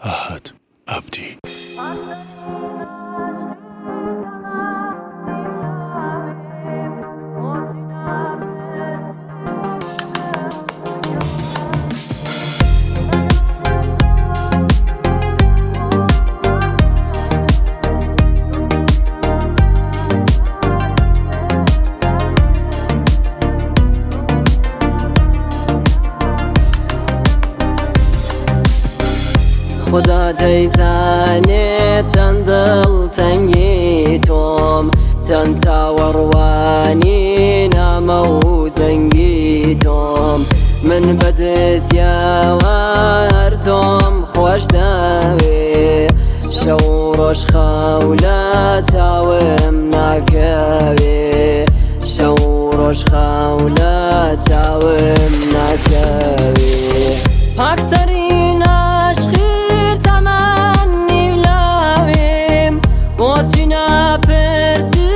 ئاهات عەبدی. خودا دەیزانێ چەند دڵتەنگی تۆم، چەند چاوەڕوانی نامە و زەنگی تۆم. من بەدزیەوە هەر تۆم خۆش دەوێ، شەو ڕۆژ خەو لە چاوم ناکەوێ، شەو ڕۆژ خەو لە چاوم ناکەوێ. پاکترین عەشقی تەمەنی لاویم، بۆچی ناپرسی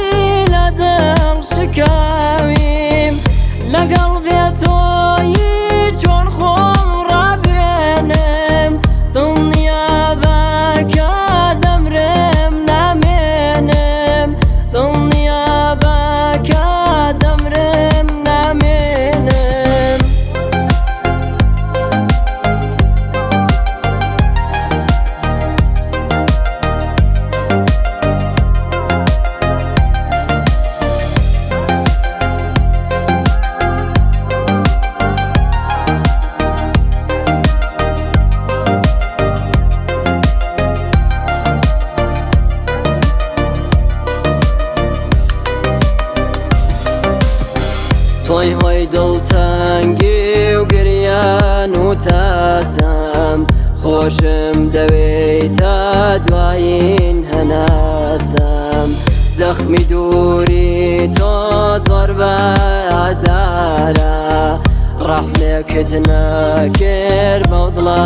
لە دڵ شکاویم؟ لەگەڵ بێ تۆیی چۆن خۆم ڕابێنم، دڵنیا بە کە دەمرم نامێنم، دڵنیا بە کە دەمرم نامێنم. تۆی هۆی دڵتەنگی و گریان و تاسەم، خۆشم دەوێی تا دوایین هەناسەم. زەخمی دووری تۆ زۆر بە ئازارە، ڕەحمێکت نەکرد بەو دڵە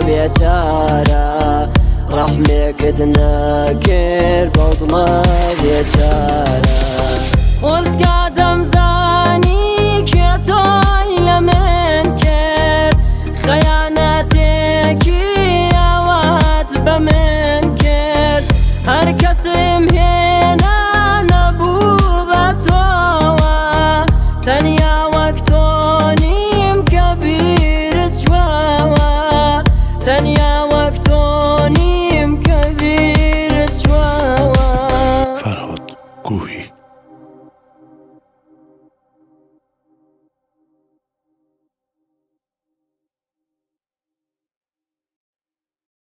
بێچارە، ڕەحمێکت نەکرد بەو دڵە بێچارە. خۆزگا دەمزانی کێ تۆ